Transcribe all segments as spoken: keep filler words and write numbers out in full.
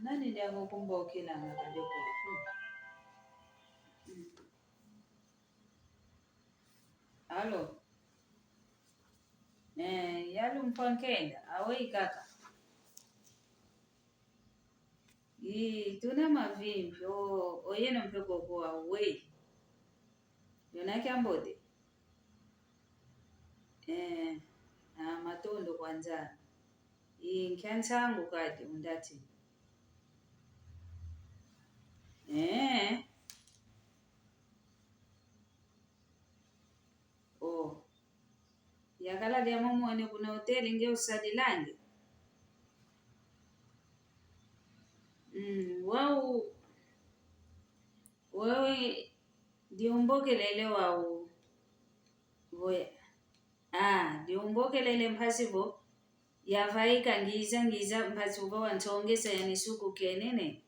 Nani ndiako kumbokelanga kadi kwaku? Mm. Alo. Eh, ya lumfwa nkenda, aweyi kaka. Ii, tuna mavimpi, o, oyeno mpe koko aweyi. Yona kiambote. Eh, a, matondo kwa Nzambi. Ii, nkia nsangu kadi undati. Eh. O. Yakala diame omwene kuna hoteli nge usadilange. Mm, wau, wewe diumbokelele wau. Vo ya-, a, diumbokelele mpasi vo yavaika ngiza ngiza mpasi vo wansongesa yani suku kenene.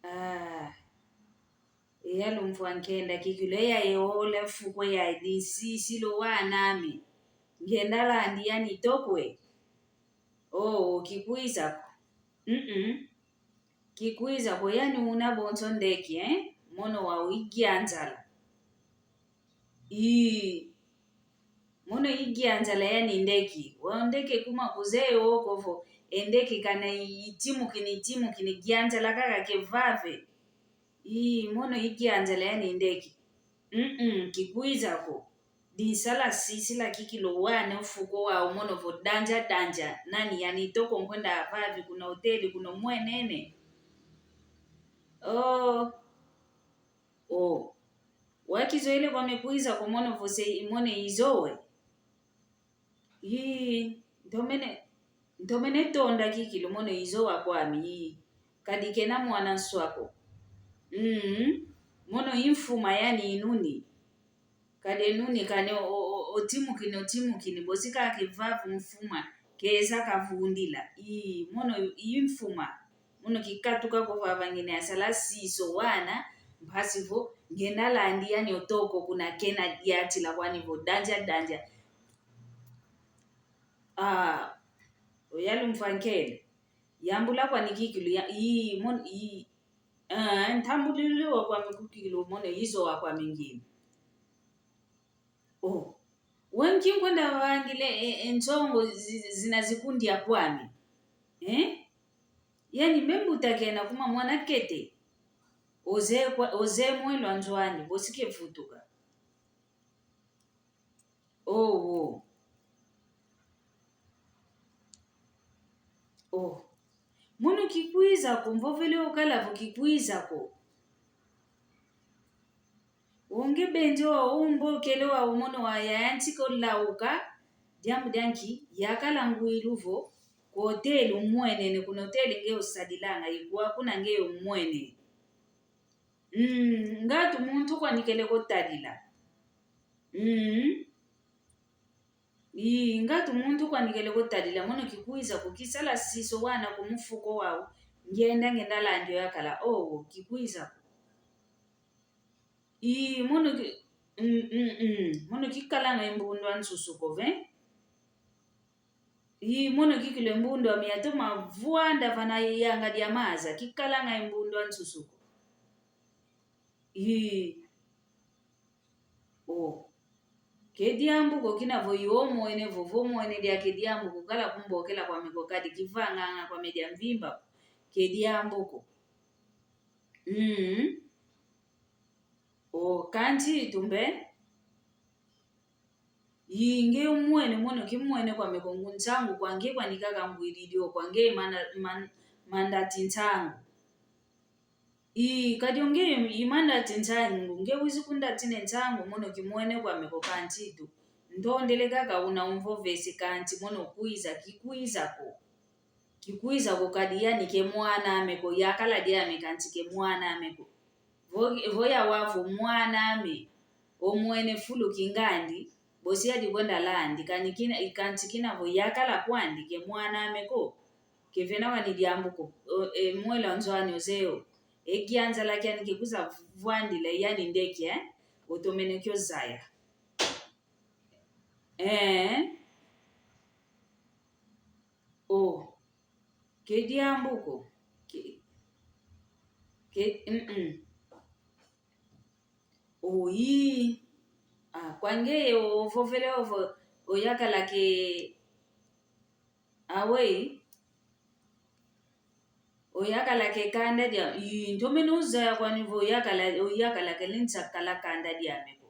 Ah, eya lumfwa nkenda kikilu, eya eola fuko ya dinsisilo waname. Ngenda landi yani tokwe. Oh, kikwiza ko. Mm-mm. Kikwiza ko yani una bonso ndeki, eh? Mono wau igianzala. Ii. Mono igianzala yani ndeki. Wau ndeke kuma kuzeye oko vo, endeki kana itimukini, itimukini, gianzala kaka kevave. Ii, mono igianzala yani ndeki. Mm-mm, kikwiza ko. Dinsala sisila kikilu wane ufuko wau mono vo danja danja. Nani yani toko nkwenda avavi kuna hoteli kuna mwenene. Oh. O. Wakizoele kwame kwiza ko mono vo se imone izowe. Ii, ntomene, ntomene tonda kikilu mono izowa kwami, ii. Kadi kena mwana nswa ko. Mm, mono imfuma yani inuni. Kadi enuni kane o, o, o, otimukini, otimukini, bosi kake vavu mfuma, keza kavundila. Ii, mono imfuma. Mono kikatuka ko vava ngina yasala siso wana, mpasi vo, ngenda landi yani otoko kuna kena diatila kwani vo, danja, danja. Ah, oya lumfwa nkele. Yambula kwani kikilu, ya, ii, mon, ii. Ah, ntambulilo wa kwami ku kikilu, mono izo wa kwami ngina. Oh. Wanki nkwenda vangile, e, e, nsongo zi-, zina zikundi ya kwami. Eh? Yani me mbuta kena kuma mwana kete. Oze kwa, oze mwelo anzwani, bosi kevutuka. Oh, oh. Oh. Mono kikwiza ko, mvovele okala vo kikwiza ko. Onge benjo wa umbo kele wa umono wa yanti ko lauka, diambu dianki, yakala ngwilu vo, ku hoteli umwenene, kuna hoteli nge usadilanga, ikwa kuna nge umwene. Mm, ngatu muntu kwanikele ko tadila. Mm. Ii, ngatu muntu kwanikele ko tadila, mono kikwiza ko kisala siso wana ku mufuko wau. Ngenda, ngenda landi oyakala, oh, kikwiza ko. Ii, mono ki-, mm, mm, mm. Mono kikalanga imbundu a nsusu ko, ve? Ii, mono kikilu imbundu ami yatoma vwanda vana yanga dia maza, kikalanga imbundu a nsusu ko. Ii. Oh. Ke diambu ko kina vo yo mwene vo, vo mwene dia ke diambu ko kala kumbokela kwame ko kadi kivanganga kwame dia mvimba ko. Ke diambu ko. Mm. O, kanti tumbe. Ii, nge umwene, mono kimwene kwame ko nsangu kwa nge kwanika kangwilili o kwa nge mana, man-, mandati nsangu. Ii, kadi o nge imandati nsangu, nge wizi kundatine nsangu, mono kimwene kwame ko kanti tu. Ntondele kaka una umvovese kanti, mono kwiza, kikwiza ko. Kikwiza ko kadi yani ke mwan'ame ko, yakala diame kanti ke mwan'ame ko. Vo, vo yawa vo mwan'ame, omwene fulu kingandi, bosi yadi kwenda landi, kani kina, kanti kina vo yakala kwandi ke mwan'ame ko. Kevena wani diambu ko, o, e, mwela nzwani ozeo. E kianzala kiani kekuza vwandila yani ndeki, eh? Otomene kio zaya. Eh? Oh. Ke diambu ko. Ke, ke, mm-mm. Oyi. Ah, kwa ngeye ovovele ovo, oyakala ke, aweyi. Oyakala ke kanda dia, i, ntomene uzaya kwani vo oyakala, oyakala ke lenda kala kanda diame ko.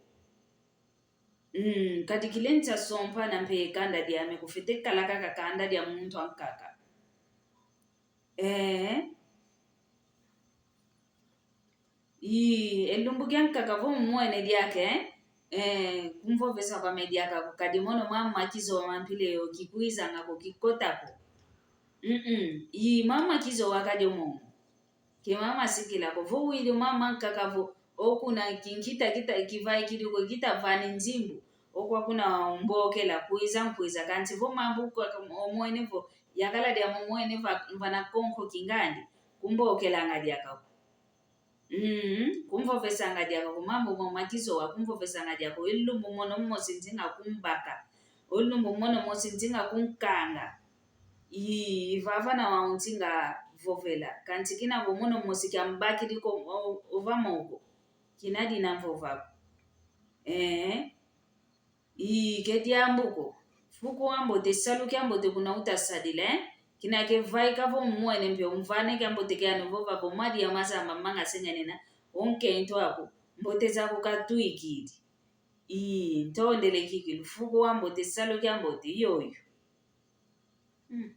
Mm, kadi kilenda sompana mpe kanda diame ko, fwete kala kaka kanda dia muntu ankaka. Eh. I, e lumbu kiankaka vo mumwene diaka, eh, kumvovesa kwame diaka ko, kadi mono mama kizowa mampila yo kikwizanga ko, kikota ko. Mm-mm. I, mama kizowa kadi o momo. Ke mama sikila ko, vo widi mama nkaka vo, o kuna kinkita kita kivaikidi ko, kita vani nzimbu. O kwa kuna mbokela, kwiza nkwiza, kansi vo mambu kwa omwene vo, yakala diame omwene va, vana konko kingandi, kumbokelanga diaka ko. Mm, kumvovesanga diaka ko, mambu mo makizowa kumvovesanga diaka ko, e lumbu mono mosi nzinga kumbaka. O lumbu mono mosi nzinga kunkanga. I, vava na wau nzinga vovela. Kansi kina vo mono mosi kiambakidi ko, o, ova moko. Kina dina mvova ko. Eh. I, ke diambu ko. Fuku wambote, salu kiambote kuna utasadila, eh? Kina ke vaika vo mumwene mpe umvane kiambote kiani vova vo madi ya masamba manga sengenena, o nkento aku, mbote zaku katwikidi. I, ntondele kikilu, fuku wambote, salu kiambote, yoyo. Mm.